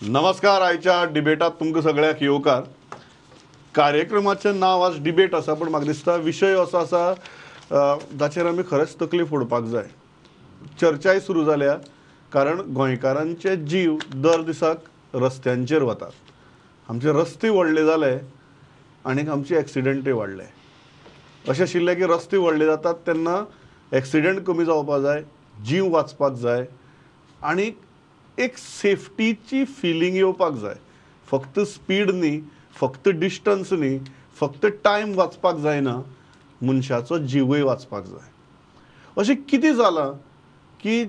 नमस्कार. आयच्या डिबेटात तुमकां सगळ्याक येवकार. कार्यक्रमाचें नांव आज डिबेट आसा, पण म्हाका दिसता विशय असो आसा जाचेर आमी खरेंच तकली फोडपाक जाय. चर्चाय सुरू जाल्या कारण गोंयकारांचे जीव दर दिसाक रस्त्यांचेर वतात. आमचे रस्ते व्हडले जाले आनी आमचे एक्सिडंटय वाडले. अशें आशिल्लें की रस्ते व्हडले जातात तेन्ना एक्सिडंट कमी जावपाक जाय, जीव वाचपाक जाय आनी एक सेफ्टीची फिलींग येवपाक जाय. फक्त स्पीड न्ही, फक्त डिस्टन्स न्ही, फक्त टायम वाचपाक जायना, मनशाचो जीवय वाचपाक जाय. अशें कितें जालां की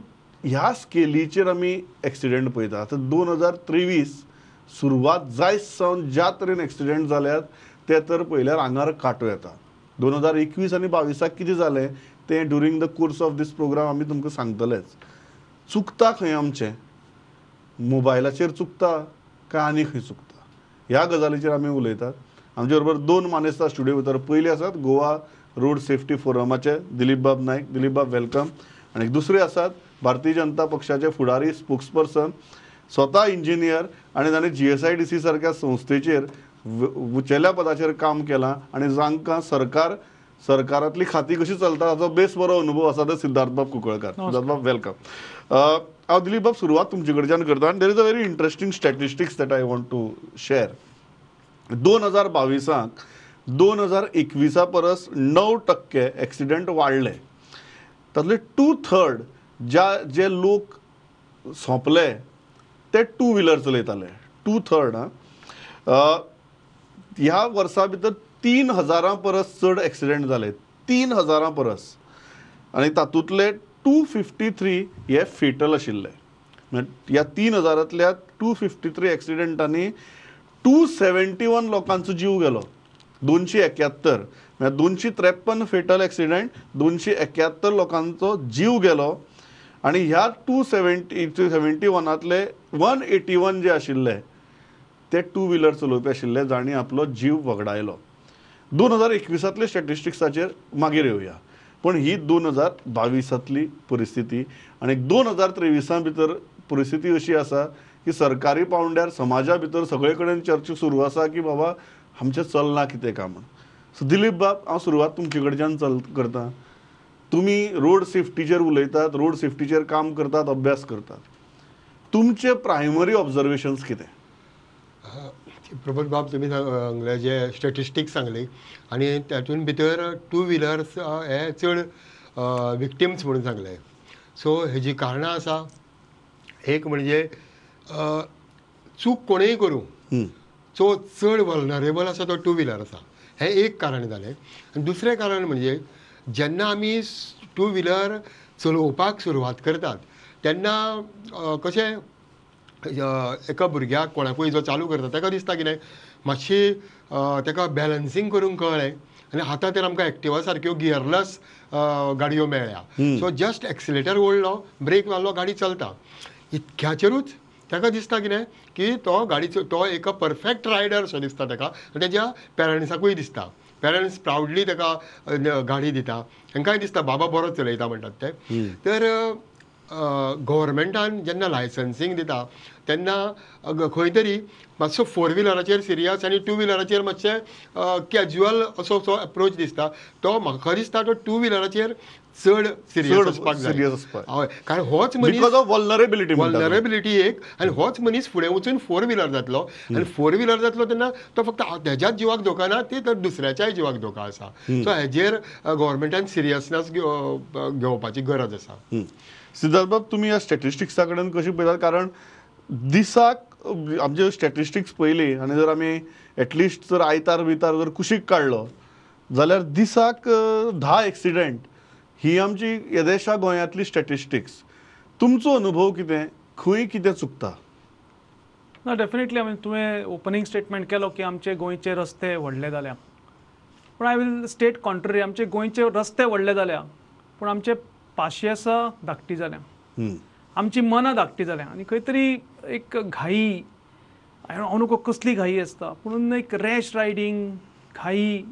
ह्या स्केलीचेर आमी एक्सिडंट पळयता. आतां 2023 सुरवात जायत सावन ज्या तरेन एक्सिडंट जाल्यात ते तर पळयल्यार आंगार कांटो येता. 2021 आनी 22 कितें जालें तें during the course of this programme आमी तुमकां सांगतलेच. चुकता खंय आमचें? मोबायलाचेर चुकता काय आनी खंय चुकता? ह्या गजालीचेर आमी उलयतात. आमचे बरोबर दोन मानेस्त स्टुडियो भितर. पयले आसात गोवा रोड सेफ्टी फोरमाचे दिलीपबाब नायक. दिलीपबाब welcome. आनी दुसरे आसात भारतीय जनता पक्षाचे फुडारी, स्पोक्सपर्सन, स्वता इंजिनियर आनी ताणें GSIDC सारक्या संस्थेचेर उंचेल्या पदाचेर काम केलां आनी जांकां सरकारांतली खाती कशी चलता ताचो बेस बरो अनुभव आसा ते सिद्धार्थबाब कुंकळकार. सिद्धार्थबाब welcome. हांव दिलीपबाब सुरवात तुमचे कडच्यान करता आनी there is a very interesting statistics that I want to share. 2022 2021 परस 9% एक्सिडंट वाडले. तातले 2/3 जे लोक सोंपले ते टू व्हिलर चलयताले. 2/3. ह्या वर्सा भितर 3000 परस चड एक्सिडंट जाले, 3000 परस. आनी तातूंतले 253 हे फेटल आशिल्ले. ह्या 3000तल्या 253 एक्सिडंटांनी 271 लोकांचो जीव गेलो. 271 म्हळ्यार 253 फेटल एक्सिडंट, 271 लोकांचो जीव गेलो. आनी ह्या 271तले 181 जे आशिल्ले ते टू व्हिलर चलोवपी आशिल्ले जांणी आपलो जीव वगडायलो. 2021तले स्टॅटिस्टिक्साचेर मागीर येवया, पण ही 2022तली परिस्थिती. आनी 2023 भितर परिस्थिती अशी आसा की सरकारी पावंड्यार समाजा भितर सगळे कडेन चर्चा सुरू आसा की बाबा आमचें चल्लां कितें काय म्हूण. सो दिलीप बाब, हांव सुरवात तुमचे कडच्यान करता. तुमी रोड सेफ्टीचेर उलयतात, रोड सेफ्टीचेर काम करतात, अभ्यास करतात. तुमचे प्रायमरी ऑब्जर्वेशन्स कितें? प्रबोध बाब, तुमी सांगले जे स्टॅटिस्टिक्स सांगली आनी तातूंत भितर टू व्हिलर्स हे चड विक्टिम्स म्हणून सांगले. सो हेजी कारणां आसा, एक म्हणजे चूक कोणूय करूं, जो चड वल्नरेबल आसा तो टू व्हिलर आसा, हें एक कारण जालें. आनी दुसरें कारण म्हणजे जेन्ना आमी टू व्हिलर चलोवपाक सुरवात करतात तेन्ना कशें एका भुरग्याक कोणाकूय जो चालू करता ताका दिसता कितें मातशी ताका बॅलन्सींग करूंक कळ्ळें. आनी आतां तर आमकां एक्टिवा सारक्यो गियरलेस गाडयो मेळ्ळ्या. सो जस्ट एक्सिलेटर ओडलो, ब्रेक मारलो, गाडी चलता. इतक्याचेरूच ताका दिसता कितें की तो गाडी तो एक परफेक्ट रायडर सो दिसता ताका. आनी तेज्या पेरंट्साकूय दिसता, पेरंट्स प्रावडली ताका गाडी दिता, तांकांय दिसता बाबा बरो चलयता म्हणटात ते. तर गव्हर्मेंटान जेन्ना लायसन्सींग दिता तेन्ना खंय तरी मातसो फोर व्हिलराचेर सिरियस आनी टू व्हिलराचेर मातशें कॅज्युअल असो सो एप्रोच दिसता. तो म्हाका दिसता तो टू व्हिलराचेर चड सिरियस आसपाक जाय. हय, कारण होच मनीस वल्नरेबिलिटी वल्नरेबिलिटी एक, आनी होच मनीस फुडें वचून फोर व्हिलर जातलो आनी फोर व्हिलर जातलो तेन्ना तो फक्त तेज्याच जिवाक धोका ना, ती तर दुसऱ्याच्याय जिवाक धोका आसा. सो हेजेर गव्हर्मेंटान सिरियसनेस घेवपाची गरज आसा. सिद्धार्थबाब, तुमी ह्या स्टॅटिस्टिक्सा कडेन कशी पळयतात? कारण दिसाक आमचे स्टॅटिस्टिक्स पळयली आनी जर आमी एटलिस्ट जर आयतार बितार जर कुशीक काडलो जाल्यार दिसाक 10 एक्सिडंट ही आमची येदेशा गोंयांतली स्टॅटिस्टिक्स. तुमचो अनुभव कितें? खंय कितें चुकता? ना, डेफिनेटली आमी तुवें ओपनींग स्टेटमेंट केलो की आमचे गोंयचे रस्ते व्हडले जाल्या, पूण I will state contrary. आमचे गोंयचे रस्ते व्हडले जाल्या पूण आमचे पाशियेसां धाकटी जाल्या, आमची मनां धाकटी जाल्या. आनी खंय तरी एक घाई, हांव नको कसली घाई आसता, पूण एक रॅश रायडींग, घाई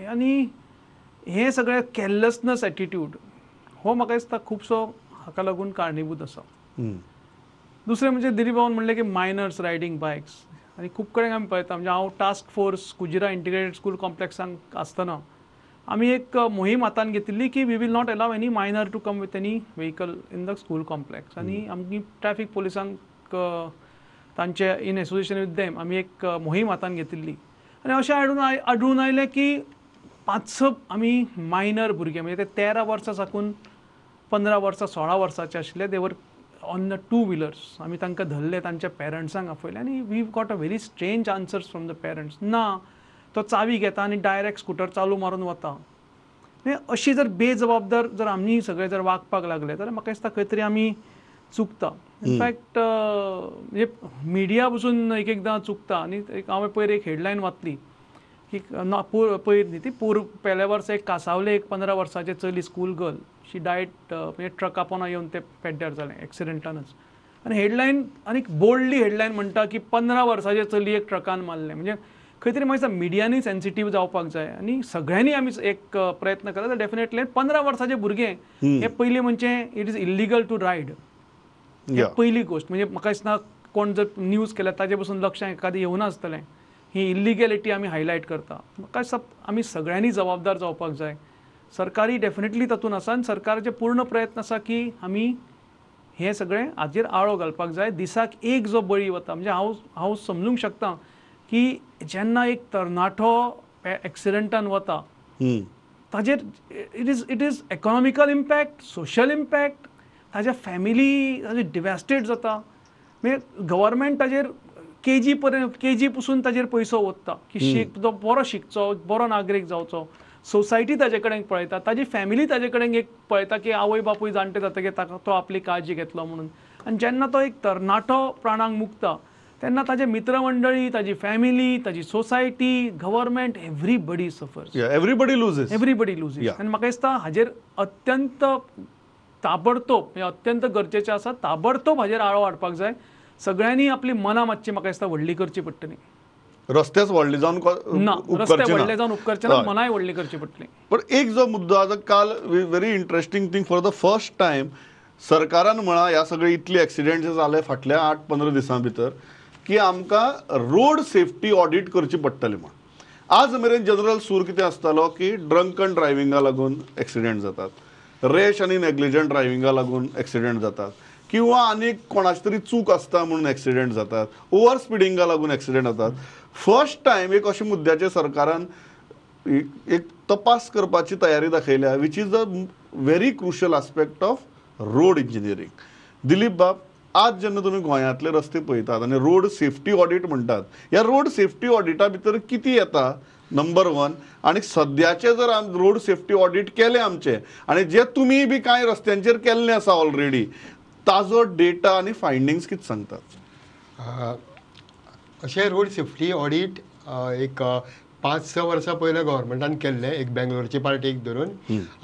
आनी हें सगळें कॅरलेसनस एटिट्यूड हो म्हाका दिसता खुबसो हाका लागून कारणीभूत आसा. दुसरें म्हणजे दिलीप बाबान म्हणलें की मायनर्स रायडींग बायक्स आनी खूब कडेन आमी पळयता. म्हणजे हांव task force Kujira integrated school कॉम्प्लेक्सांत आसतना आमी एक मोहीम हातान घेतिल्ली की we will not allow any minor to come with any vehicle in the school complex. आनी आमची ट्रॅफिक पोलिसांक तांचे इन एसोसिएशन विथ देम आमी एक मोहीम हातान घेतिल्ली आनी अशें आढळून आयलें की 5-6 आमी मायनर भुरगे म्हणजे ते 13 वर्सां साकून 15 वर्सां 16 वर्सांचे आशिल्ले, they were on the two wheelers. आमी तांकां धरले, तांच्या पेरंट्सांक आपयले आनी we got a very strange answers from the parents. ना तो चावी घेता आनी डायरेक्ट स्कुटर चालू मारून वता. अशी जर बेजबाबदार जर आमी सगळे जर वागपाक लागले जाल्यार म्हाका दिसता खंय तरी आमी चुकता. इनफॅक्ट म्हणजे मिडिया पसून एक एकदां चुकता. आनी हांवें पयर एक हेडलायन वाचली की ना पयर न्ही ती पेल्या वर्सा एक कासावले एक 15 वर्साचें चली स्कूल गर्ल शी डायट म्हणजे ट्रका पोना येवन ते पेड्ड्यार जालें एक्सिडेंटानच. आनी हेडलायन आनी बोल्डली हेडलायन म्हणटा की 15 वर्साचें चली एक ट्रकान मारलें. म्हणजे खंय तरी म्हाका दिसता मिडियांनी सेन्सिटीव जावपाक जाय आनी सगळ्यांनी आमी एक प्रयत्न केला जाल्यार डेफिनेटली 15 वर्साचें भुरगें हें पयलीं म्हणजे it is illegal to ride, पयली गोश्ट. म्हणजे म्हाका दिसना कोण जर न्यूज केल्या ताजे पसून लक्षां एखादें येवना आसतलें. ही इल्लिगॅलिटी आमी हायलायट करता. म्हाका दिसता आमी सगळ्यांनी जबाबदार जावपाक जाय. सरकारी डेफिनेटली तातूंत आसा आनी सरकाराचे पूर्ण प्रयत्न आसा की आमी हें सगळें हाजेर आळो घालपाक जाय. दिसाक एक जो बळी वता म्हणजे हांव समजूंक शकता की जेन्ना एक तरणाटो एक्सिडंटान वता ताजेर it is economical impact, social impact, ताज्या फॅमिली ताजे डिवेस्टेट जाता. म्हणजे गव्हर्मेंट ताजेर केजी पर्यंत केजी पसून ताजेर पयसो ओतता की शीक तो बरो शिकचो, बरो नागरीक जावचो. सोसायटी ताजे कडेन पळयता, ताजी फॅमिली ताजे कडेन एक पळयता की आवय बापूय जाणटे जातकीर ताका तो आपली काळजी घेतलो म्हणून. आनी जेन्ना तो एक तरणाटो प्राणाक मुकता तेन्ना ताजे मित्रमंडळी, ताजी फॅमिली, ताजी society, government, everybody suffers, everybody loses, everybody loses. आनी म्हाका दिसता हाजेर अत्यंत ताबडतोब म्हणजे अत्यंत गरजेचें आसा ताबडतोब हाजेर आळो हाडपाक जाय. सगळ्यांनी आपली मनां मातशी म्हाका दिसता व्हडली करची पडटली. रस्तेच व्हडले जावन ना, रस्ते व्हडले जावन उपकारचे ना, मनाय व्हडली करची पडटली. पण एक जो मुद्दो आतां काल very interesting thing for the first time सरकारान म्हळां ह्या सगळे इतले एक्सिडेंट जाले फाटल्या 8-15 दिसां भितर की आमकां रोड सेफ्टी ऑडिट करची पडटली म्हण. आज मेरेन जनरल सूर कितें आसतालो की ड्रंकन ड्रायव्हिंगा लागून एक्सिडेंट जातात, रेश आनी नेग्लिजंट ड्रायव्हिंगा लागून एक्सिडेंट जातात, किंवा आनी कोणाची तरी चूक आसता म्हणून एक्सिडेंट जातात, ओवर स्पिडिंगा लागून एक्सिडेंट जातात. फर्स्ट टायम एक अशें मुद्द्याचेर सरकारान एक तपास करपाची तयारी दाखयल्या, which is a very crucial aspect of road engineering. Dilip बाब, आज जेन्ना तुमी गोंयांतले रस्ते पळयतात आनी रोड सेफ्टी ऑडिट म्हणटात, ह्या रोड सेफ्टी ऑडिटा भितर कितें येता नंबर 1, आनी सद्याचे जर रोड सेफ्टी ऑडिट केलें आमचें आनी जे तुमी बी कांय रस्त्यांचेर केल्लें आसा ऑलरेडी, ताजो डेटा आनी फायंडिंग्स कितें सांगतात? अशें रोड सेफ्टी ऑडिट एक 5-6 वर्सां पयलें गव्हर्मेंटान केल्लें एक बेंगलोरचे पार्टीक धरून,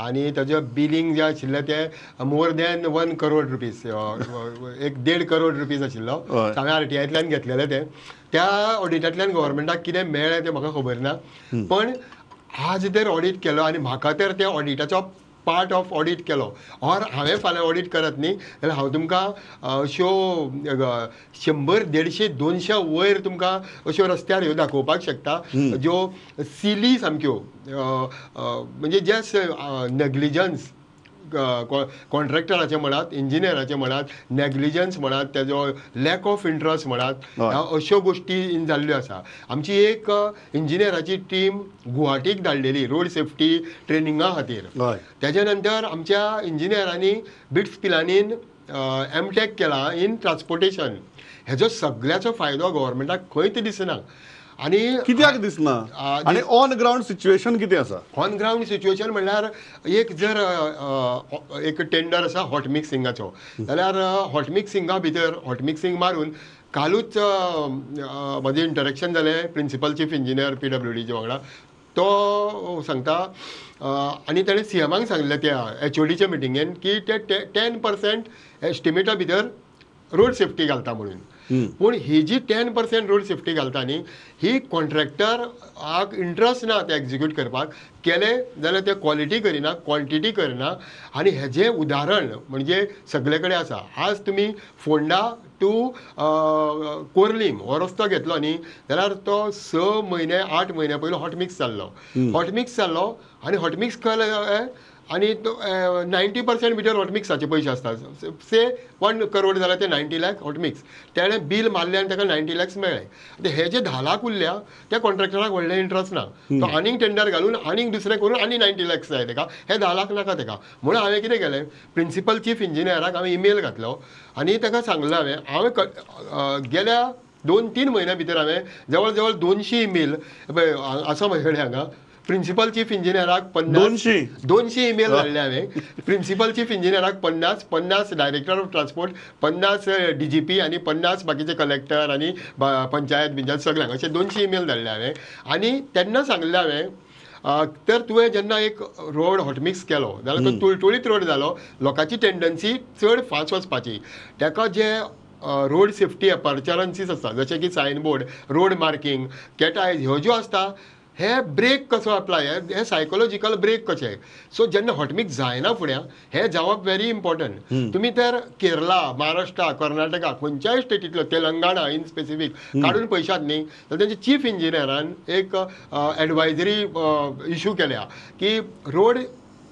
आनी ताजें बिलींग जें आशिल्लें तें more than 1 crore rupees, 1.5 crore rupees आशिल्लो. हांवें आरटीआयंतल्यान घेतलेलें तें. त्या ऑडिटांतल्यान गव्हर्मेंटाक कितें मेळ्ळें तें म्हाका खबर ना, पण आज तर ऑडिट केलो आनी म्हाका तर त्या ऑडिटाचो पार्ट ऑफ ऑडिट केलो ऑर हांवें फाल्यां ऑडिट करत न्ही जाल्यार हांव तुमकां अश्यो 100, 150, 200 वयर तुमकां अश्यो रस्त्यार ह्यो दाखोवपाक शकता ज्यो सिली सामक्यो, म्हणजे जस्ट नेग्लिजन्स कॉन्ट्रॅक्टराचें म्हणात, इंजिनियराचें म्हणात, नेग्लिजन्स म्हणात, तेजो लॅक ऑफ इंट्रस्ट म्हणात, अश्यो गोश्टी इन जाल्ल्यो आसा. आमची एक इंजिनियराची टीम गुवाहाटीक धाडलेली रोड सेफ्टी ट्रेनिंगा खातीर. तेज्या नंतर आमच्या इंजिनियरांनी बिट्स पिलानीन एमटेक केला इन ट्रान्सपोर्टेशन. हेजो सगळ्याचो फायदो गव्हर्मेंटाक खंयच दिसना. आनी कित्याक दिसना? आनी ऑन ग्रावंड सिच्युएशन कितें आसा? ऑन ग्रावंड सिच्युएशन म्हणल्यार एक जर एक टेंडर आसा हॉट मिक्सिंगाचो जाल्यार हॉट मिक्सिंगा भितर हॉट मिक्सिंग मारून कालूच म्हजें इंटरेक्शन जालें प्रिंसिपल चीफ इंजिनियर PWDच्या वांगडा. तो सांगता आनी ताणें सीएमाक सांगलें त्या HODच्या मिटिंगेन की ते 10% एस्टिमेटा भितर रोड सेफ्टी घालता म्हणून. पूण ही जी 10% रोड सेफ्टी घालता न्ही, ही कॉन्ट्रॅक्टराक इंट्रस्ट ना ते एक्जिक्यूट करपाक, केले जाल्यार ते क्वॉलिटी करिना, क्वॉन्टिटी करना. आनी हेजें उदाहरण म्हणजे सगळे कडेन आसा. आज तुमी फोंडा टू कोर्लीम हो रस्तो घेतलो न्ही जाल्यार तो 6 म्हयने 8 म्हयन्या पयलो हॉटमिक्स जाल्लो, हॉटमिक्स जाल्लो आनी हॉटमिक्स केले आनी 90% भितर हॉटमिक्साचे पयशे आसता. से 1 करोड जाल्यार ते 90 लाख हॉटमिक्स, तेणें बील मारलें आनी ताका 90 लॅक्स मेळ्ळे. आतां हे जे 10 लाख उरल्या त्या कॉन्ट्रॅक्टराक व्हडलें इंट्रस्ट ना, तो आनीक टेंडर घालून आनीक दुसरें करून आनी 90 लॅक्स जाय ताका, हे 10 लाख नाका ताका. म्हणून हांवें कितें केलें, प्रिंसिपल चीफ इंजिनियराक हांवें इमेल घातलो आनी ताका सांगलें हांवें, हांवें गेल्या 2-3 म्हयन्या भितर हांवें जवळ जवळ 200 इमेल आसा म्हजे कडेन हांगा. प्रिंसिपल चीफ इंजिनियराक 200 इमेल धाडले हांवें, प्रिंसिपल चीफ इंजिनियराक 50, 50 डायरेक्टर ऑफ ट्रान्सपोर्ट, 50 DGP आनी 50 बाकीचे कलेक्टर आनी पंचायत बिंचायत सगळ्यांक अशे 200 इमेल धाडले हांवें. आनी तेन्ना सांगलें हांवें, तर तुवें जेन्ना एक रोड हॉटमिक्स केलो जाल्यार तो तुळतुळीत रोड जालो, लोकांची टेंडन्सी चड फास्ट वचपाची, ताका जे रोड सेफ्टी एपर्चरन्सीस आसता जशें की sign board, road marking, cat eyes ह्यो ज्यो आसता, हे ब्रेक कसो अप्लाय, हे सायकोलॉजिकल ब्रेक कशे. सो जेन्ना हॉटमिक्स जायना फुड्यां हें जावप व्हेरी इम्पॉर्टंट. तुमी तर केरला, महाराष्ट्रा, कर्नाटका खंयच्याय स्टेटींतलो, तेलंगाणा इन स्पेसिफीक काडून पळयशात न्ही जाल्यार तेंचे चीफ इंजिनियरान एक एडवायजरी इशू केल्या की रोड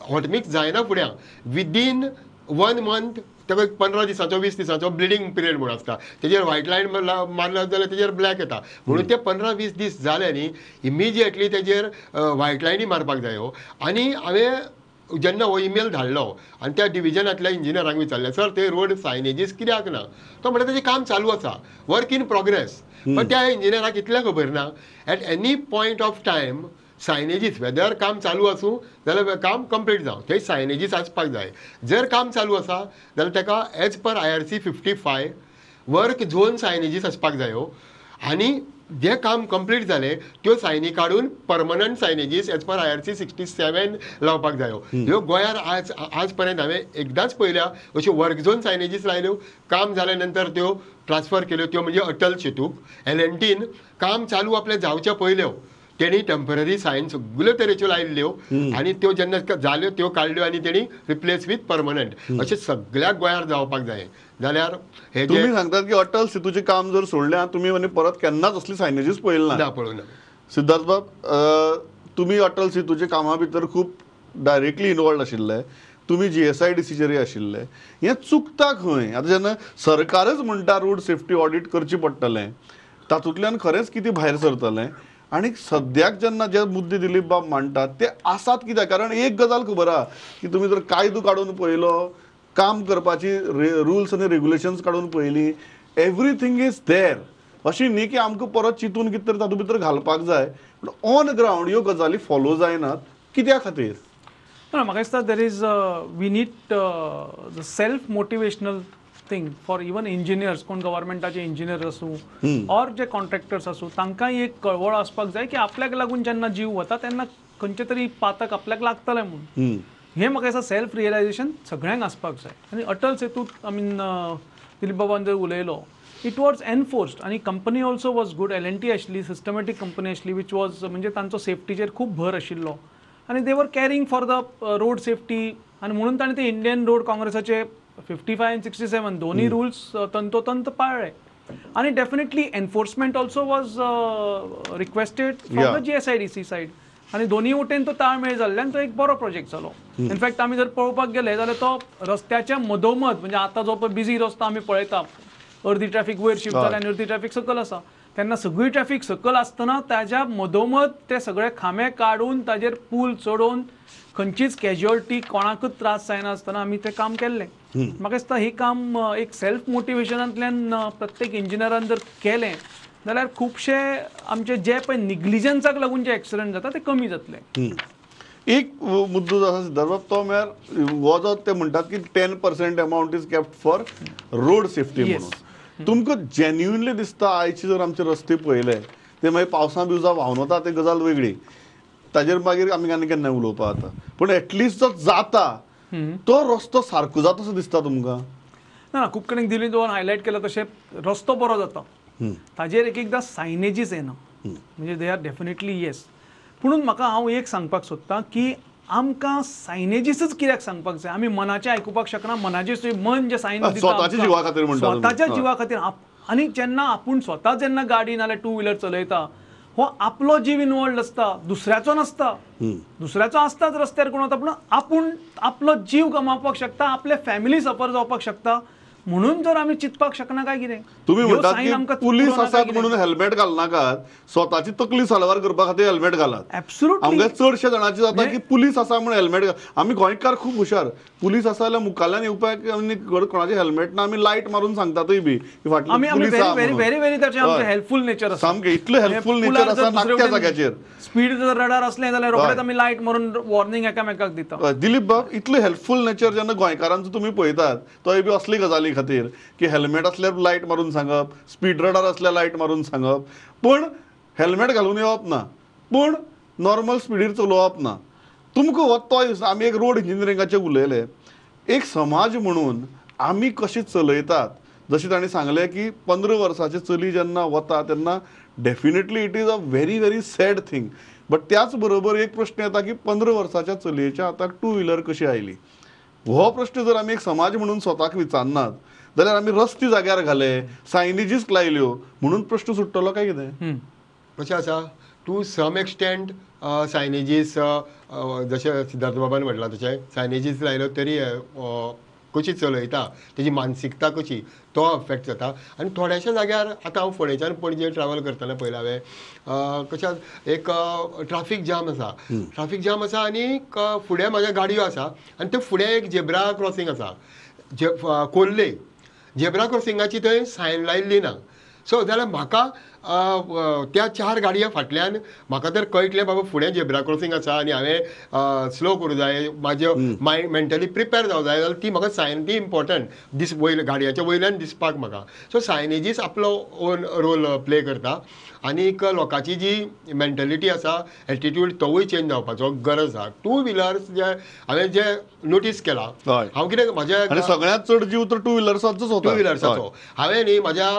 हॉटमिक्स जायना फुड्यां विदीन 1 मंथ ताका 15 दिसांचो 20 दिसांचो ब्लिडींग पिरियड म्हूण आसता, तेजेर व्हायट लायन मारलो जाल्यार तेजेर ब्लॅक येता, म्हणून ते 15-20 दीस जाले न्ही इमिजिएटली तेजेर व्हायट लायनी मारपाक जायो. आनी हांवें जेन्ना हो इमेल धाडलो आनी त्या डिविजनांतल्या इंजिनियरांक विचारलें, सर ते रोड सायनेजीस कित्याक ना, तो म्हणटा तेजें काम चालू आसा, वर्क इन प्रोग्रेस. पण त्या इंजिनियराक इतलें खबर ना at any point of time signages whether काम चालू आसूं जाल्यार काम कंप्लीट जावं, थंय सायनेजीस आसपाक जाय. जर काम चालू आसा जाल्यार ताका as per IRC 55 work zone signages आसपाक जायो, आनी जे काम कंप्लीट जालें त्यो सायनी काडून permanent signages as per IRC 67 लावपाक जायो. ह्यो गोंयार आज आज पर्यंत हांवें एकदांच पळयल्या अश्यो वर्क झोन सायनेजीस लायल्यो, काम जाल्या नंतर त्यो ट्रान्सफर केल्यो, त्यो म्हणजे अटल सेतूक LNTन काम चालू आपलें जावच्या पयल्यो तेणी टेंपररी सायन सगळ्यो तरेच्यो लायिल्ल्यो आनी त्यो जेन्ना जाल्यो त्यो काडल्यो आनी तेणी रिप्लेस वीथ परमनंट. अशें सगळ्याक गोंयार जावपाक जाय. जाल्यार हे तुमी सांगतात की अटल सेतूचें काम जर सोडलें तुमी आनी परत केन्नाच असली सायनेजीस पळयली ना. पळोवना. सिद्धार्थ बाब, तुमी अटल सेतूच्या कामा भितर खूब डायरेक्टली इनवॉल्ड आशिल्ले, तुमी GSIDCचेरय आशिल्ले, हें चुकता खंय? आतां जेन्ना सरकारच म्हणटा रोड सेफ्टी ऑडीट करची पडटलें, तातूंतल्यान खरेंच कितें भायर सरतलें? आनी सद्याक जेन्ना जे मुद्दे दिलीप बाब मांडटात ते आसात कित्याक? कारण एक गजाल खबर आहा की तुमी जर कायदो काडून पळयलो, काम करपाची रुल्स आनी रेगुलेशन्स काडून पळयली, एवरीथींग is there. अशी न्ही की आमकां परत चिंतून कितें तरी तातूंत भितर घालपाक जाय, पूण ऑन ग्रावंड ह्यो गजाली फॉलो जायनात कित्या खातीर? ना, म्हाका दिसता there is we need the self motivational thing for even engineers, कोण गव्हर्मेंटाचे इंजिनियर आसूं ऑर जे कॉन्ट्रॅक्टर्स आसूं, तांकांय एक कळवळ आसपाक जाय की आपल्याक लागून जेन्ना जीव वता तेन्ना खंयचें तरी पातक आपल्याक लागतलें म्हणून. हें म्हाका दिसता सेल्फ रियलायझेशन सगळ्यांक आसपाक जाय. आनी Atal Setu I mean Dilip बाबान जर उलयलो, it was enforced आनी company also was good. LNT आशिल्ली, सिस्टमॅटीक कंपनी आशिल्ली, which was म्हणजे तांचो सेफ्टीचेर खूब भर आशिल्लो आनी they were caring for the road safety. आनी म्हणून ताणें ते इंडियन रोड काँग्रेसाचे 55 आनी 67 दोन्ही रुल्स तंतोतंत पाळ्ळे. आनी definitely enforcement also was requested from the GSIDC side. आनी दोन्ही वटेन तो ताळमेळ जाल्ल्यान तो एक बरो प्रोजेक्ट जालो. इनफॅक्ट आमी जर पळोवपाक गेले जाल्यार तो रस्त्याच्या मदोमद, म्हणजे आतां जो पळय बिजी रस्तो आमी पळयता, अर्दी ट्रॅफिक वयर शिफ्ट जाल्या आनी अर्दी ट्रॅफिक सकयल आसा, तेन्ना सगळी ट्रॅफिक सकयल आसतना ताज्या मदोमद ते सगळे खांबे काडून ताजेर पूल चडोवन खंयचीच कॅज्युअलिटी कोणाकूच त्रास जायनासतना आमी तें काम केल्लें. म्हाका दिसता हें काम एक सेल्फ मोटिवेशनांतल्यान प्रत्येक इंजिनियरान जर केलें जाल्यार खुबशे आमचे जे पळय निग्लिजन्साक लागून जे एक्सिडंट जाता ते कमी जातले. एक मुद्दो जो आसा सिद्धार्थ बाब, तो म्हळ्यार हो जो ते म्हणटात की 10% amount is kept for road safety म्हणून, तुमकां जेन्युइनली दिसता आयचे जर आमचे रस्ते पळयले ते मागीर पावसा बिवसा व्हांवन वता ते गजाल वेगळी, ताजेर मागीर आमी आनी केन्ना उलोवपा जाता, पूण एटलिस्ट जो जाता तो रस्तो सारको जाता असो दिसता तुमकां? ना, खूब कडेन दिलीप बाबान हायलायट केला तशें रस्तो बरो जाता, ताजेर एक एकदां सायनेजीस येना, म्हणजे they are definitely yes. पुणून म्हाका हांव एक सांगपाक सोदतां की आमकां सायनेजीसच कित्याक सांगपाक जाय? आमी मनाचें आयकुपाक शकना. मनाचें मन जें सायन दिता स्वताच्या जिवा खातीर म्हणटा, स्वताच्या जिवा खातीर. आनी जेन्ना आपूण स्वता जेन्ना गाडी नाल्यार टू व्हिलर चलयता, हो आपलो जीव इनवॉल्ड आसता, दुसऱ्याचो नासता. दुसऱ्याचो आसताच रस्त्यार कोण वता, पूण आपूण आपलो जीव गमावपाक शकता, आपले फॅमिली सफर जावपाक शकता. म्हणून जर आमी चिंतपाक शकना काय कितें? तुमी म्हणटात की पुलीस आसात म्हणून हेल्मेट घालनाकात, स्वताची तकली साल्वार करपा खातीर हेल्मेट घालात. एब्सोल्युटली. आमगे चडशे जाणांचे जाता की पुलीस आसा म्हणून हेल्मेट. आमी गोंयकार खूब हुशार, पुलीस आसा जाल्यार मुखाल्यान येवपाक आनी कोणाचें हेल्मेट ना आमी लायट मारून सांगतातूय बी फाटल्यान police. Very very ताचें आमचें हेल्पफूल नेचर आसा, सामकें इतलें हेल्पफूल नेचर आसा नाकट्या जाग्याचेर. स्पीड जर रडार असलें जाल्यार रोखडेच आमी लायट मारून वॉर्निंग एकामेकाक दिता. दिलीप बाब, इतलें हेल्पफूल नेचर जेन्ना गोंयकारांचो तुमी पळयतात, तोय बी असली गजाली खातीर की हेल्मेट असल्यार लायट मारून सांगप, स्पीड रडार असल्यार लायट मारून सांगप, पण हेल्मेट घालून येवप ना, पूण नॉर्मल स्पिडीर चलोवप ना. तुमकां हो तोय आमी एक रोड इंजिनियरिंगाचेर उलयले, एक समाज म्हणून आमी कशें चलयतात. जशें तांणी सांगलें की 15 वर्सांचे चली जेन्ना वता तेन्ना definitely it is a very very sad thing. But त्याच बरोबर एक प्रश्न येता की 15 वर्साच्या चलयेच्या हाताक टू व्हिलर कशी आयली? हो प्रश्न जर आमी एक समाज म्हणून स्वताक विचारनात जाल्यार आमी रस्ते जाग्यार घाले, सायनेजीस लायल्यो म्हणून प्रश्न सुट्टलो काय कितें? कशें आसा, टू सम एक्सटेंट सायनेजीस जशें सिद्धार्थ बाबान म्हटलां तशें सायनेजीस लायल्यो तरी कशी चलयता तेजी मानसिकता कशी तो अफेक्ट जाता. आनी थोड्याशा जाग्यार आतां हांव फोंडेच्यान पणजे ट्रॅवल करतना पळयलां हांवें, कशें एक ट्राफीक जाम आसा, ट्राफीक जाम आसा आनी फुडें म्हाज्या गाडयो आसा आनी ते फुडें एक झेब्रा क्रॉसींग आसा, कोल्ले झेब्रा क्रॉसिंगाची थंय सायन लायिल्ली ना. सो जाल्यार म्हाका त्या 4 गाडयां फाटल्यान म्हाका तर कळटलें बाबा फुडें झेब्रा क्रॉसींग आसा आनी हांवें स्लो करूं जाय, म्हाजें मायंड मेंटली प्रिपेर जावं जाय, जाल्यार ती म्हाका सायन ती इम्पॉर्टंट दीस वयल्या गाडयांच्या वयल्यान दिसपाक म्हाका. सो सायनेजीस आपलो ओन रोल प्ले करता आनीक लोकांची जी मेंटलिटी आसा, एटिट्यूड तोवूय चेंज जावपाचो गरज आसा. टू व्हिलर्स जे हांवें जे नोटीस केला, हांव कितें म्हाज्या सगळ्यांत चड जीव तर टू व्हिलर्साचोच होता. टू व्हिलर्साचो हांवें न्ही म्हाज्या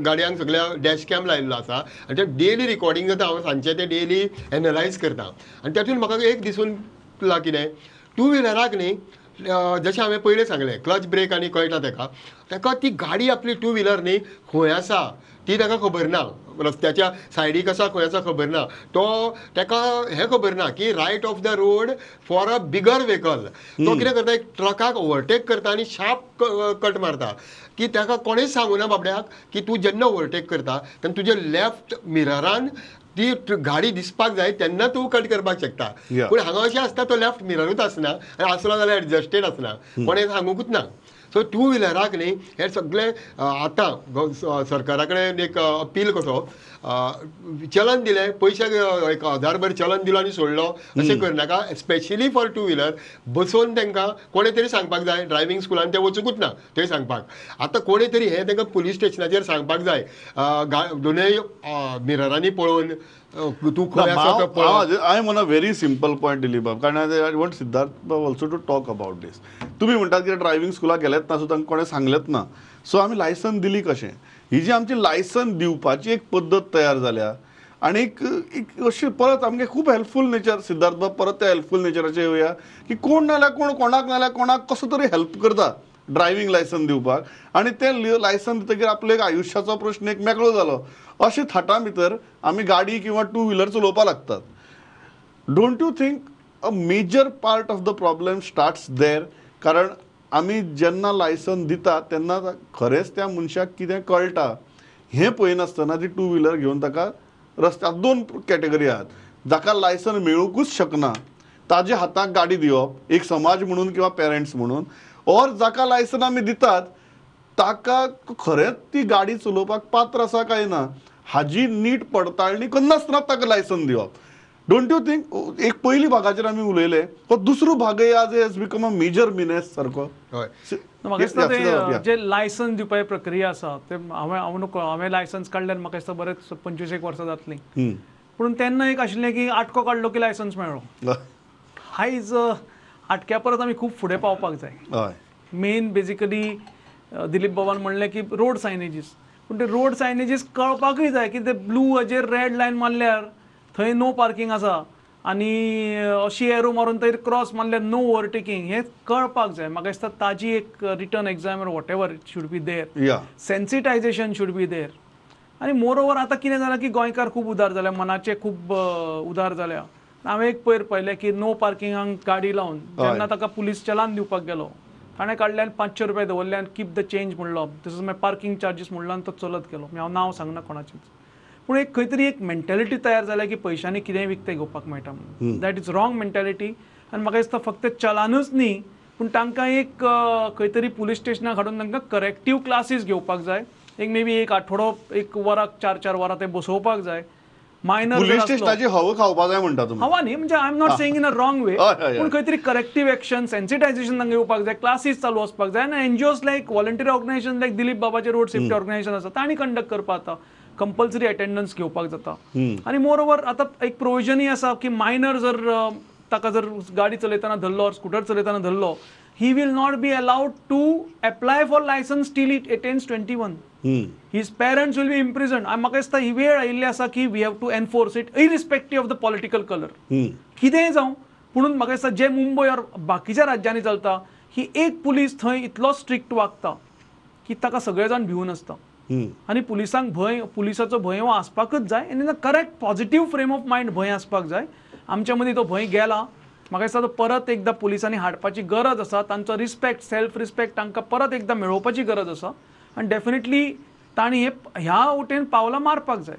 गाडयांक सगळ्या डॅश कॅम लायिल्लो आसा आनी ते डेली रिकॉर्डिंग जाता, हांव सांजचें तें डेली एनलायज करता आनी तातूंत म्हाका एक दिसून लागला कितें, टू व्हिलराक न्ही जशें हांवें पयलें सांगलें क्लच ब्रेक आनी कळटा तेका, तेका ती गाडी आपली टू व्हिलर न्ही खंय आसा ती ताका खबर ना, रस्त्याच्या सायडीक आसा खंय आसा खबर ना, तो ताका हें खबर ना की right of the road for a bigger vehicle. तो कितें करता, एक ट्रकाक ओवरटेक करता आनी शार्प कट मारता की ताका कोणेच सांगूना बाबड्याक की तूं जेन्ना ओवरटेक करता तेन्ना तुजे लेफ्ट मिररान ती गाडी दिसपाक जाय तेन्ना तूं कट करपाक शकता. पूण हांगा अशें आसता तो लेफ्ट मिररूच आसना आनी आसलो जाल्यार एडजस्टेड आसना, कोणें सांगूंकूच ना. सो टू व्हिलराक न्ही हें सगळें आतां सरकारा कडेन एक अपील कसो, चलन दिलें पयशे 1000 चलन दिलो आनी सोडलो अशें करनाका. स्पेशली फॉर टू व्हिलर बसोवन तांकां कोणें तरी सांगपाक जाय, ड्रायव्हिंग स्कुलान ते वचुंकूच ना थंय सांगपाक. आतां कोणें तरी हें तांकां पुलीस स्टेशनाचेर सांगपाक जाय, दोनूय मिररांनी पळोवन तूं खंय आसा तो पळय. I am on a very simple point Dilip बाब, कारण I want Siddharth बाब also to talk about this. तुमी म्हणटात की ड्रायव्हिंग स्कुलाक गेलेच ना, सो तांकां कोणें सांगलेंच ना, सो आमी लायसन दिली कशें? ही जी आमची लायसन दिवपाची एक पद्दत तयार जाल्या आनी एक अशी परत आमगे खूब हेल्पफूल नेचर, सिद्धार्थ बाब परत त्या हेल्पफूल नेचराचेर येवया की कोण नाल्यार कोण, कोणाक नाल्यार कोणाक कसो तरी हेल्प करता ड्रायव्हिंग लायसन दिवपाक, आनी तें लायसन दितकीर आपलो एक आयुश्याचो प्रश्न एक मेकळो जालो. अशे थाटां भितर आमी गाडी किंवा टू व्हिलर चलोवपाक लागतात. Don't you think a major part of the problem starts there? कारण आमी जेन्ना लायसन दितात तेन्ना खरेंच त्या मनशाक कितें कळटा हें पळयनासतना ती टू व्हिलर घेवन ताका रस्त्यार. 2 कॅटेगरी आहात, जाका लायसन मेळुंकूच शकना ताजे हाताक गाडी दिवप एक समाज म्हणून किंवा पेरंट्स म्हणून, और जाका लायसन आमी दितात ताका खरेंच ती गाडी चलोवपाक पात्र आसा काय ना हाजी नीट पडताळणी करनासतना ताका लायसन दिवप. Don't you think एक पयली भागाचेर आमी उलयले, हो दुसरो भागय आज has become a major menace सारको? हय, म्हाका दिसता ते जे लायसन्स दिवपाची प्रक्रिया आसा ते हांवें लायसन्स काडल्यार म्हाका दिसता बरेच 25 वर्सां जातलीं, पूण तेन्ना एक आशिल्लें की आटको काडलो की लायसन्स मेळ्ळो. आयज आटक्या परत आमी खूब फुडें पावपाक जाय. मेन बेजिकली दिलीप बाबान म्हणलें की रोड सायनेजीस, पूण ते रोड सायनेजीस कळपाकूय जाय की ते ब्लू हाजेर रेड लायन मारल्यार थंय नो पार्किंग आसा आनी अशी एरो मारून थंय क्रॉस मारल्यार नो ओवरटेकींग, हें कळपाक जाय. म्हाका दिसता ताजी एक written exam or whatever it should be there, sensitization should be there. आनी मोर ओवर आतां कितें जालां की गोंयकार खूब उदार जाल्या, मनाचे खूब उदार जाल्या. हांवें एक पयर पळयलें की नो पार्किंगाक गाडी लावन जेन्ना ताका पुलीस चलान दिवपाक गेलो, ताणें काडल्यान 500 रुपया दवरले आनी कीप the change म्हणलो, this is my parking charges म्हणलो आनी तो चलत गेलो. हांव नांव सांगना कोणाचेंच, पूण एक खंय तरी एक मेंटेलिटी तयार जाल्या की पयशांनी कितेंय विकतें घेवपाक मेळटा म्हणून. That is wrong mentality. आनी म्हाका दिसता फक्त चलानूच न्ही, पूण तांकां एक खंय तरी पुलीस स्टेशनाक हाडून तांकां करेक्टीव क्लासीस घेवपाक जाय. एक मे बी एक आठवडो, एक वराक 4-4 वरां ते बसोवपाक जाय. मायनर पुलीस स्टेशनाची हवा खावपा जाय म्हणटा तुमी? हवा न्ही, म्हणजे I am not saying in a wrong way, पूण खंय तरी करेक्टीव एक्शन, सेन्सिटायझेशन तांकां येवपाक जाय, क्लासीस चालू आसपाक जाय. आनी NGOs like volunteer organization like Dilip बाबाचे रोड सेफ्टी ऑर्गनायझेशन आसा, तांणी कंडक्ट करपाक जाता, कंपल्सरी अटेंडन्स घेवपाक जाता. आनी मोर ओवर आतां एक प्रोविजनूय आसा की मायनर जर ताका जर गाडी चलयतना धरलो ऑर स्कुटर चलयतना धरलो, he will not be allowed to apply for license till it attains 21. His parents will be imprisoned. म्हाका दिसता ही वेळ आयिल्ली आसा की we have to enforce it irrespective of the political colour. कितेंय जावं, पुणून म्हाका दिसता जे मुंबय ऑर बाकीच्या राज्यांनी चलता ही एक पुलीस थंय इतलो स्ट्रिक्ट वागता की ताका सगळे जाण भिवून आसता. आनी पुलिसांक भंय, पुलिसाचो भंय हो आसपाकच जाय आनी in a correct positive frame of mind भंय आसपाक जाय. आमच्या मदीं तो भंय गेला, म्हाका दिसता तो परत एकदां पुलिसांनी हाडपाची गरज आसा. तांचो रिस्पेक्ट, सेल्फ रिस्पेक्ट तांकां परत एकदां मेळोवपाची गरज आसा. आनी डेफिनेटली तांणी हे ह्या वटेन पावलां मारपाक जाय.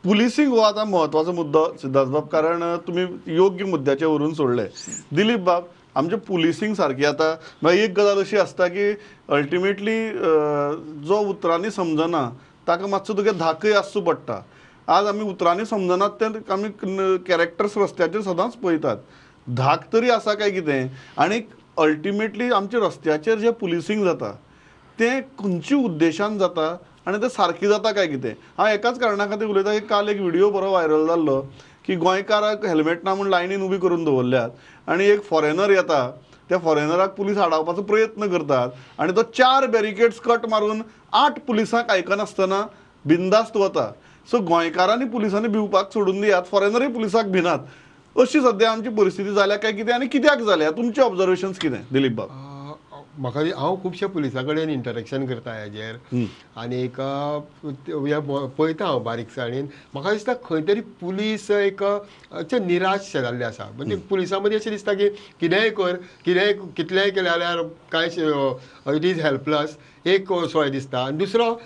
पुलिसींग हो आतां म्हत्वाचो मुद्दो सिद्धार्थ बाब, कारण तुमी योग्य मुद्द्याचेर व्हरून सोडले. दिलीप बाब, आमचें पुलिसींग सारकी आतां म्हळ्यार एक गजाल अशी आसता की अल्टिमेटली जो उतरांनी समजना ताका मातसो तुगे धाकय आसचो पडटा. आज आमी उतरांनी समजनात ते आमी कॅरेक्टर्स रस्त्याचेर सदांच पळयतात, धाक तरी आसा काय कितें. आनी अल्टिमेटली आमच्या रस्त्याचेर जें पुलिसींग जाता तें खंयच्या उद्देशान जाता आनी तें सारकें जाता काय कितें. हांव एकाच कारणा खातीर उलयता की काल एक व्हिडियो बरो व्हायरल जाल्लो की गोंयकाराक हेल्मेट ना म्हूण लायनीन उबी करून दवरल्यात आनी एक फॉरेनर येता, त्या फॉरेनराक पुलीस आडावपाचो प्रयत्न करतात आनी तो 4 बॅरिकेड्स कट मारून 8 पुलिसांक आयकनासतना बिंदास्त वता. सो गोंयकारांनी पुलिसांनी भिवपाक सोडून दियात, फॉरेनरूय पुलिसाक भिनात, अशी सद्या आमची परिस्थिती जाल्या काय कितें आनी कित्याक जाल्या? तुमचे ऑब्जर्वेशन्स कितें दिलीप बाब? म्हाका हांव खुबश्या पुलिसां कडेन इंटरेक्शन करता हेजेर आनी एक पळयता हांव बारीकसाणेन. म्हाका दिसता खंय तरी पुलीस एक निराश जाल्ले आसा. म्हणजे पुलिसां मदीं अशें दिसता की कितेंय कर, कितेंय कितलेंय केलें जाल्यार कांय it is helpless एक सोय दिसता. आनी दुसरो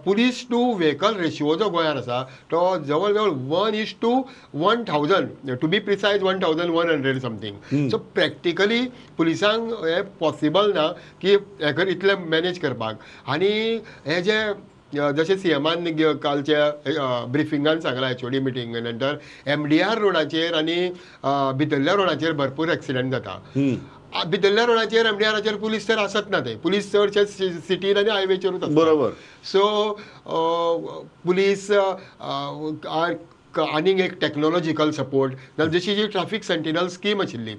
पुलीस टू व्हेकल रेशियो जो गोंयांत आसा तो जवळ जवळ 1:1000, to be precise 1100 something. So practically पुलिसांक हें पॉसिबल ना की हें इतलें मॅनेज करपाक. आनी हे जे जशें सीएमान कालच्या ब्रिफिंगान सांगलां एचओडी मिटींगे नंतर एमडीआर रोडाचेर आनी भितरल्या रोडाचेर भरपूर एक्सिडंट जाता. भितरल्या रोडाचेर एमडीआराचेर पुलीस तर आसत ना, ते पुलीस चडशे सिटीन आनी हायवेचेरूच आसता. बरोबर. सो पुलीस आनीक एक टॅक्नोलॉजिकल सपोर्ट, जशी जी ट्राफीक सेंटिनल स्कीम आशिल्ली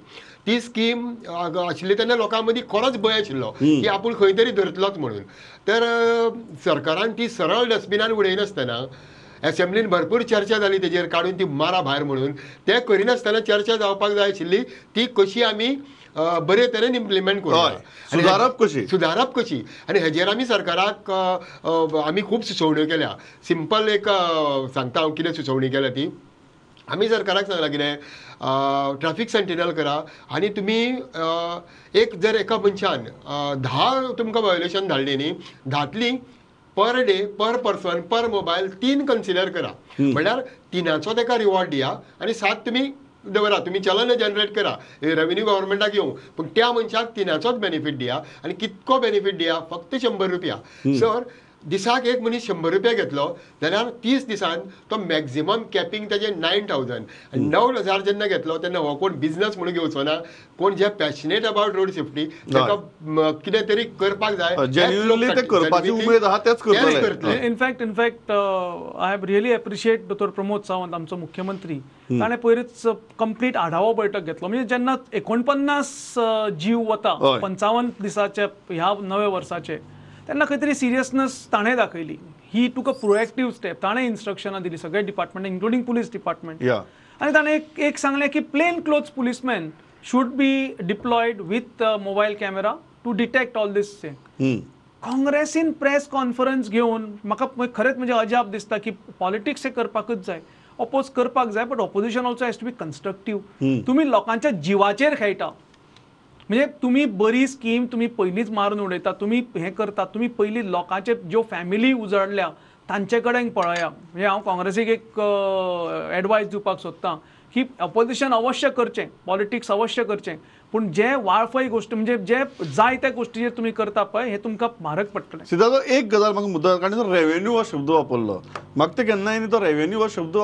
ती स्कीम आशिल्ली तेन्ना लोकां मदीं खरोच भंय आशिल्लो की आपूण खंय तरी धरतलोच म्हणून. तर सरकारान ती सरळ डस्टबिनान उडयनासतना एसेंब्लीन भरपूर चर्चा जाली तेजेर, काडून ती मारा भायर म्हणून, ते करिनासतना चर्चा जावपाक जाय आशिल्ली ती कशी आमी बरे तरेन इम्प्लिमेंट करूया, सुदारप कशी, सुदारप कशी. आनी हेजेर आमी सरकाराक आमी खूब सुचोवण्यो केल्या. सिंपल एक सांगता हांव कितें सुचोवणी केल्या ती. आमी सरकाराक सांगलां कितें, ट्राफीक सेंटिनल करा आनी तुमी एक जर एका मनशान 10 तुमकां व्हायोलेशन धाडली न्ही, 10तलीं per day per person per mobile 3 consider करा, म्हणल्यार 3चो ताका रिवॉर्ड दिया आनी 7 तुमी दवरा, तुमी चलन जनरेट करा, रेवेन्यू गव्हर्मेंटाक येवं, पूण त्या मनशाक 3चोच बेनिफीट दिया. आनी कितको बेनिफीट दिया, फक्त 100 रुपया. सर दिसाक एक मनीस 100 रुपया घेतलो जाल्यार 30 दिसान तो मॅक्झिमम कॅपिंग ताजें 9,000 आनी 9,000 जेन्ना घेतलो तेन्ना हो कोण बिजनस म्हणून घेवचो ना, कोण जे पॅशनेट अबाउट रोड सेफ्टी ताका कितें तरी करपाक जाय, जेन्युइनली ते करपाची उमेद आहा तेच करतले. In fact I have really appreciate doctor Pramod Sawant आमचो मुख्यमंत्री, ताणें पयरूच कंप्लीट आढावो बैठक घेतलो. म्हणजे जेन्ना 49 जीव वता 55 दिसाचे ह्या नव्या वर्साचे, तेन्ना खंय तरी सिरियसनस ताणें दाखयली. He took a proactive step, ताणें इन्स्ट्रक्शनां दिली सगळे डिपार्टमेंट इन्क्लुडींग पुलीस डिपार्टमेंट. आनी ताणें एक सांगलें की plain clothes policeman should be deployed with mobile camera to detect all this thing. काँग्रेसीन press conference घेवन म्हाका खरेंच म्हणजे अजाप दिसता की पॉलिटिक्स हे करपाकूच जाय, अपोज करपाक जाय, but opposition also has to be constructive. तुमी लोकांच्या जिवाचेर खेळटा, म्हणजे तुमी बरी स्कीम तुमी पयलींच मारून उडयता, तुमी हें करता, तुमी पयलीं लोकांचे ज्यो फॅमिली उजडल्या तांचे कडेन पळया. म्हणजे हांव काँग्रेसीक एक एडवायस दिवपाक सोदतां की अपोजिशन अवश्य करचें, पॉलिटिक्स अवश्य करचें, पूण जे वाळफय गोश्टी म्हणजे जे जाय त्या गोश्टीचेर तुमी करता पळय हें तुमकां म्हारग पडटलें. सिद्धार्थ, एक गजाल म्हाका मुद्दा, कारण रेवेन्यू हो शब्द वापरलो, म्हाका ते केन्नाय न्ही तो रेवेन्यू हो शब्द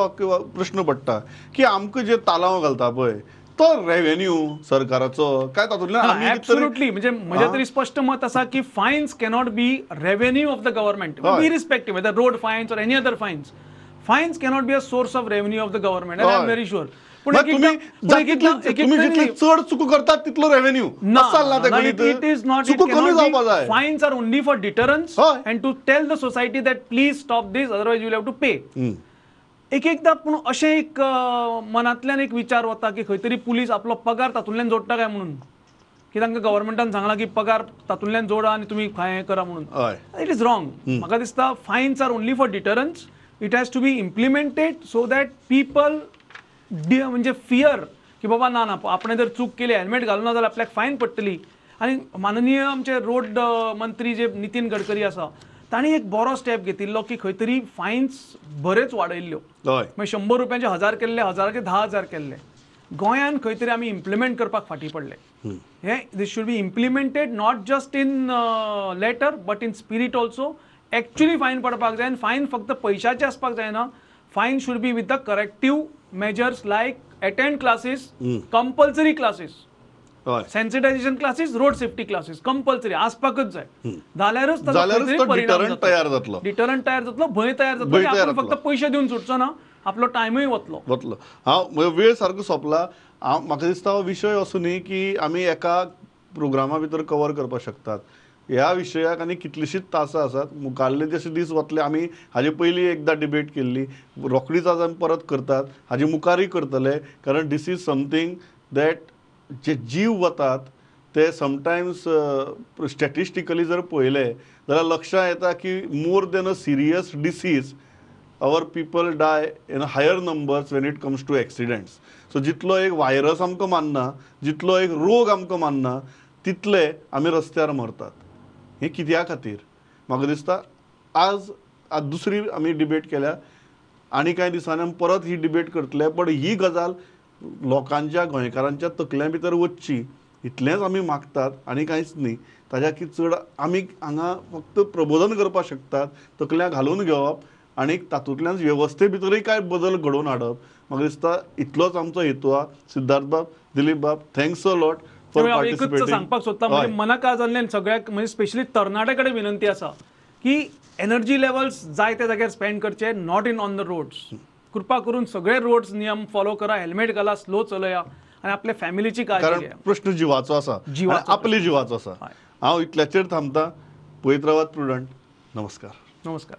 प्रश्न पडटा की आमकां जे तालांव घालता पळय तो रेवेन्यू सरकाराचो काय तातूंतल्यान? ऍब्सोल्युटली, म्हणजे म्हजें तरी स्पश्ट मत आसा की fines cannot be revenue of the government, irrespective whether road fines or any other fines, fines cannot be a source of revenue of the government. I am very sure. पण तुम्ही चड चुको करतात तितलो revenue it is not, चुको कमी जावपा जाय. Fines are only for deterrence and to tell the society that please stop this, otherwise you will have to pay. एक एकदां पूण अशें एक मनांतल्यान एक विचार वता की खंय तरी पुलीस आपलो पगार तातूंतल्यान जोडटा काय म्हणून, की तांकां गव्हर्मेंटान सांगलां की पगार तातूंतल्यान जोडा आनी तुमी हें करा म्हणून. It is wrong. म्हाका दिसता fines are only for deterrence, it has to be implemented so that people म्हणजे फियर की बाबा ना ना आपणें जर चूक केली हेल्मेट घालूना जाल्यार आपल्याक फायन पडटली. आनी माननीय आमचे रोड मंत्री जे नितीन गडकरी आसा तांणी एक बरो स्टेप घेतिल्लो की खंय तरी फायन्स बरेच वाडयल्ल्यो, मागीर 100 रुपयांचे 1000 केल्ले, 1000चे 10,000 केल्ले. गोंयान खंय तरी आमी इम्प्लिमेंट करपाक फाटीं पडले. हे this should be implemented not just in letter but in spirit also. Actually fine पडपाक जाय आनी फायन फक्त पयशाचे आसपाक जायना, fine should be with the corrective measures like attend classes, compulsory classes, sensitization classes, road safety classes compulsory आसपाकच जाय, जाल्यारच डिटरंट तयार जातलो, डिटरंट तयार जातलो, भंय तयार जातलो. फक्त पयशे दिवन सुटचो ना, आपलो टायमूय वतलो वतलो. हांव वेळ सारको सोंपला. हांव म्हाका दिसता हो विशय असो न्ही की आमी एका प्रोग्रामा भितर कवर करपाक शकतात ह्या विशयाक, आनी कितलीशींच तासां आसात मुखाल्ले जशे दीस वतले. आमी हाजे पयलीं एकदां डिबेट केल्ली, रोखडीच आज आमी परत करतात, हाजे मुखारूय करतले, कारण this is something that जे जीव वतात ते समटायम्स स्टॅटिस्टिकली जर पळयले जाल्यार लक्षांत येता की more than a serious disease our people die in higher numbers when it comes to accidents. So जितलो एक व्हायरस आमकां मानना, जितलो एक रोग आमकां मानना, तितले आमी रस्त्यार मरतात. हें कित्या खातीर म्हाका दिसता आज दुसरी आमी डिबेट केल्या आनी कांय दिसांनी आमी परत ही डिबेट करतले, पण ही गजाल लोकांच्या गोंयकारांच्या तकल्यां भितर वचची इतलेंच आमी मागतात आनी कांयच न्ही. ताज्या की चड आमी हांगा फक्त प्रबोधन करपाक शकतात, तकल्यां घालून घेवप आनी तातूंतल्यान वेवस्थे भितरूय कांय बदल घडोवन हाडप. म्हाका दिसता इतलोच आमचो हेतू आहा. सिद्धार्थ बाब, दिलीप बाब, thanks a lot for एकच सांगपाक सोदता, म्हणजे मनाक जाल्ल्यान सगळ्याक म्हणजे स्पेशली तरणाट्या कडेन विनंती आसा की एनर्जी लेवल्स जाय त्या जाग्यार स्पेंड करचे, not in on the roads. कृपा करून सगळे रोड्स नियम फॉलो करा, हेल्मेट घाला, स्लो चलया आनी आपल्या फॅमिलीची काळजी घेया. प्रश्न जिवाचो आसा, आपले जिवाचो आसा. हांव इतल्याचेर थांबता. पळयत रावात प्रुडंट. नमस्कार. नमस्कार.